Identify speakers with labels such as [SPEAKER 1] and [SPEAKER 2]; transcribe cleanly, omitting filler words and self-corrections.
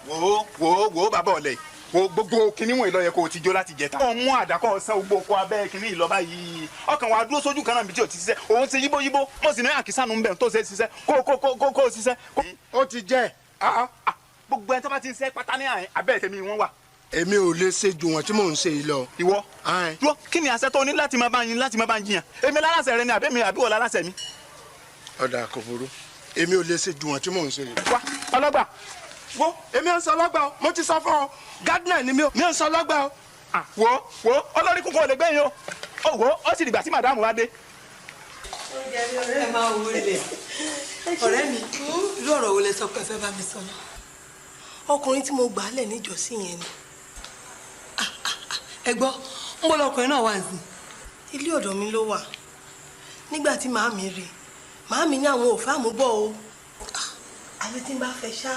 [SPEAKER 1] Wo wo wo, bàbá ọ̀lẹ, wo gbogbo kinní wọ̀nyí ló yẹ kó o ti jó láti jẹta. Wọ́n mú àdàkọ́ ọ̀sán gbogbo oko abẹ́ kinní ìlọ báyìí. Ọkàn wa dúró sójú kan náà bí tí o ti ṣiṣẹ́. Òun ṣe yíbó yíbó. Mo sì ní àkísànù ń bẹ̀ tó ṣe ṣiṣẹ́. Kó kó kó kó kó ṣiṣẹ́.
[SPEAKER 2] Ó ti jẹ́.
[SPEAKER 1] Gbogbo ẹni tó bá ti ń ṣe pátá ní àyìn abẹ́ tèmi wọ́n wà.
[SPEAKER 2] Èmi ò lè ṣe ju wọn tí mò ń ṣe yìí lọ.
[SPEAKER 1] Ìwọ dúró, kí ni àṣẹ tó ní láti máa bá yín, láti máa bá yín jiyàn? Èmi lálàsẹ̀ rẹ ni àbẹ́mi àbí wọ́n lálàsẹ̀ mi?
[SPEAKER 2] Ọ̀dà, kò burú, èmi ò lè ṣe ju wọn tí mò ń ṣe yìí.
[SPEAKER 1] Wá, ọlọ́gbà.
[SPEAKER 2] Wo, èmi ò ń sọ ọlọ́gbà o. Mo ti sọ fún ọ, gardener ni mi ò, mi ò ń sọ ọlọ́gbà o.
[SPEAKER 1] Wo wo, olórí kúkú ò lè gbẹ̀yìn o. Ó wo, ó sì dìgbà tí màdámù wá dé.
[SPEAKER 3] Ẹ máa wo ilẹ̀, ọ̀rẹ́ mi. Irú ọ̀rọ̀ wo lẹ sọ pé ẹ fẹ́ bá mi sọ náà?
[SPEAKER 4] Ọkùnrin tí mo gbà á lẹ̀ níjọ́sí yẹn ni.
[SPEAKER 3] Ẹ gbọ́, ń bọ́ lọkùnrin náà wà sí?
[SPEAKER 4] Ilé ọ̀dọ̀ mi ló wà. Nígbà tí màámi rí, màámi ní àwọn ò fẹ́ àmúbọ̀ o. Àfi tí n bá fẹ́ ṣá.